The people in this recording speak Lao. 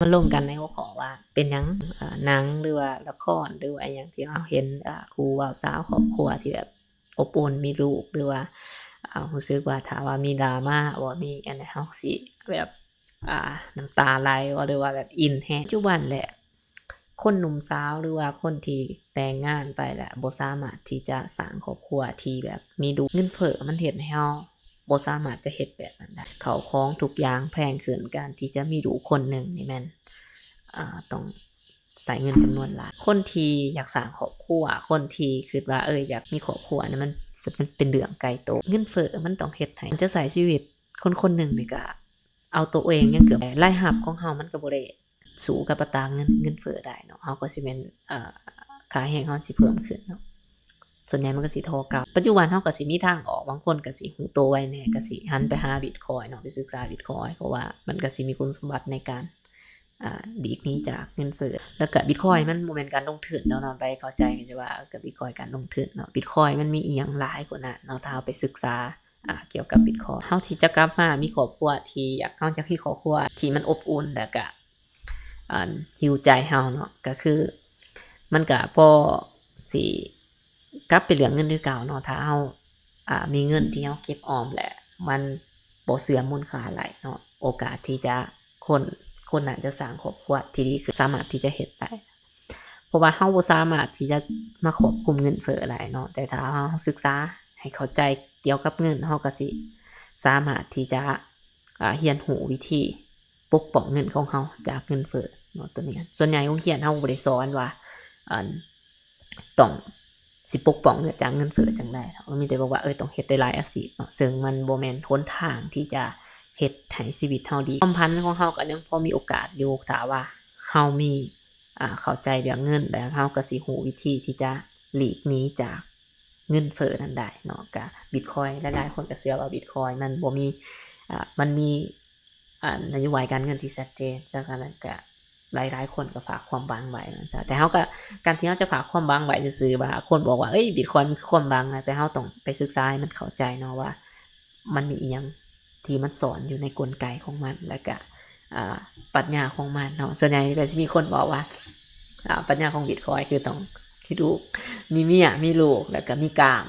ມາລົມກັນໃນຫົວຂໍ້ວ່າເປັນຫຍັງ ເອີ ໜັງ ຫຼືວ່າລະຄອນ ຫຼືວ່າອີ່ຫຍັງທີ່ເຮົາເຫັນ ເອີ ຄູ່ບ່າວສາວຄອບຄົວທີ່ແບບອົບອຸ່ນ ມີລູກ ຫຼືວ່າ ເອີ ຮູ້ສຶກວ່າຖ້າວ່າມີດຣາມາບໍ່ ມີອັນໃດ ເຮົາຊິແບບ ອ່າ ນ້ຳຕາໄຫຼບໍ່ ຫຼືວ່າແບບອິນແຮງ. ປັດຈຸບັນແຫຼະ ຄົນໜຸ່ມສາວ ຫຼືວ່າຄົນທີ່ແຕ່ງງານໄປແລ້ວ ບໍ່ສາມາດທີ່ຈະສ້າງຄອບຄົວທີ່ແບບມີລູກ. ເງິນເຟີ້ມັນເຮັດໃຫ້ເຮົາບໍ່ສາມາດຈະເຮັດແບບນັ້ນໄດ້. ເຂົ້າຂອງທຸກຢ່າງແພງຂຶ້ນ, ການທີ່ຈະມີລູກຄົນໜຶ່ງນີ້ແມ່ນ ອ່າ ຕ້ອງໃຊ້ເງິນຈຳນວນຫຼາຍ. ຄົນທີ່ຢາກສ້າງຄອບຄົວ, ຄົນທີ່ຄິດວ່າ ເອີ ຢາກມີຄອບຄົວນີ້ ມັນ ມັນເປັນເລື່ອງໄກໂຕ. ເງິນເຟີ້ມັນຕ້ອງເຮັດໃຫ້ ຈະໃຊ້ຊີວິດຄົນຄົນໜຶ່ງນີ້ກະ ເອົາໂຕເອງຍັງເກືອບ ລາຍຮັບຂອງເຮົາມັນກໍບໍ່ໄດ້ສູ້ກັບອັດຕາເງິນ ເງິນເຟີ້ໄດ້ເນາະ. ເຮົາກໍຊິແມ່ນ ເອີ ຄ່າແຮງເຮົາຊິເພີ່ມຂຶ້ນເນາະ, ສ່ວນໃຫຍ່ມັນກໍຊິທໍ່ເກົ່າ. ປັດຈຸບັນເຮົາກໍຊິມີທາງອອກ, ບາງຄົນກໍຊິຮູ້ໂຕໄວແດ່ ກໍຊິຫັນໄປຫາບິດຄອຍເນາະ, ໄປສຶກສາບິດຄອຍ ເພາະວ່າມັນກໍຊິມີຄຸນສົມບັດໃນການ ອ່າ ຫຼີກໜີຈາກເງິນເຟີ້. ແລ້ວກໍບິດຄອຍມັນບໍ່ແມ່ນການລົງທຶນເນາະ, ໄປເຂົ້າໃຈກັນວ່າ ເອີ ກໍບິດຄອຍການລົງທຶນເນາະ. ບິດຄອຍມັນມີອີ່ຫຍັງຫຼາຍກວ່ານັ້ນເນາະ, ຖ້າເຮົາໄປສຶກສາ ອ່າ ກ່ຽວກັບບິດຄອຍ. ເຮົາທີ່ຈະກັບມາມີຄອບຄົວທີ່ຢາກ ເຮົາຢາກມີຄອບຄົວທີ່ມັນອົບອຸ່ນ ແລ້ວກະ ອ່າ ຮີວໃຈເຮົາເນາະ, ກະຄືມັນກະພໍຊິກັບໄປເລື່ອງເງິນຄືເກົ່າເນາະ. ຖ້າເຮົາ ອ່າ ມີເງິນທີ່ເຮົາເກັບອອມ ແລະ ມັນບໍ່ເສື່ອມມູນຄ່າຫຼາຍເນາະ, ໂອກາດທີ່ຈະ ຄົນ ຄົນນັ້ນຈະສ້າງຄອບຄົວທີ່ດີຂຶ້ນ ສາມາດທີ່ຈະເຮັດໄດ້. ເພາະວ່າເຮົາບໍ່ສາມາດທີ່ຈະມາຄວບຄຸມເງິນເຟີ້ໄດ້ເນາະ, ແຕ່ຖ້າເຮົາສຶກສາໃຫ້ເຂົ້າໃຈກ່ຽວກັບເງິນ ເຮົາກໍຊິສາມາດທີ່ຈະ ອ່າ ຮຽນຮູ້ວິທີປົກປ້ອງເງິນຂອງເຮົາຈາກເງິນເຟີ້ເນາະ. ຕົວນີ້ ສ່ວນໃຫຍ່ໂຮງຮຽນເຮົາບໍ່ໄດ້ສອນວ່າ ອັນ ຕ້ອງ ຊິປົກປ້ອງຈາກເງິນເຟີ້ຈັ່ງໃດເນາະ, ມີແຕ່ບອກວ່າ ເອີ ຕ້ອງເຮັດຫຼາຍໆອາຊີບເນາະ, ເຊິ່ງມັນບໍ່ແມ່ນຫົນທາງທີ່ຈະເຮັດໃຫ້ຊີວິດເຮົາດີ. ຄວາມຝັນຂອງເຮົາກໍຍັງພໍມີໂອກາດຢູ່ ຖ້າວ່າເຮົາມີ ອ່າ ເຂົ້າໃຈເລື່ອງເງິນ ແລ້ວເຮົາກໍຊິຮູ້ວິທີທີ່ຈະຫຼີກໜີຈາກເງິນເຟີ້ນັ້ນໄດ້ເນາະ. ກະບິດຄອຍ ຫຼາຍໆຄົນກໍເຊື່ອວ່າບິດຄອຍມັນບໍ່ມີ ອ່າ ມັນມີ ອ່າ ນະໂຍບາຍການເງິນທີ່ຊັດເຈນ, ສະນັ້ນກະ ຫຼາຍໆຄົນກໍຝາກຄວາມຫວັງໄວ້ວ່າຊັ້ນ. ແຕ່ເຮົາກໍ ການທີ່ເຮົາຈະຝາກຄວາມຫວັງໄວ້ຊື່ໆ ວ່າຄົນບອກວ່າ ເອີຍ ບິດຄອຍມັນຄືຄວາມຫວັງນະ, ແຕ່ເຮົາຕ້ອງໄປສຶກສາໃຫ້ມັນເຂົ້າໃຈເນາະ ວ່າມັນມີອີ່ຫຍັງທີ່ມັນສອນຢູ່ໃນກົນໄກຂອງມັນ ແລ້ວກະ ອ່າ ປັດຍາຂອງມັນເນາະ. ສ່ວນໃຫຍ່ກໍຊິມີຄົນບອກວ່າ ອ່າ ປັດຍາຂອງບິດຄອຍຄືຕ້ອງມີລູກ ມີເມຍ ມີລູກ ແລ້ວກະມີກ້າມ.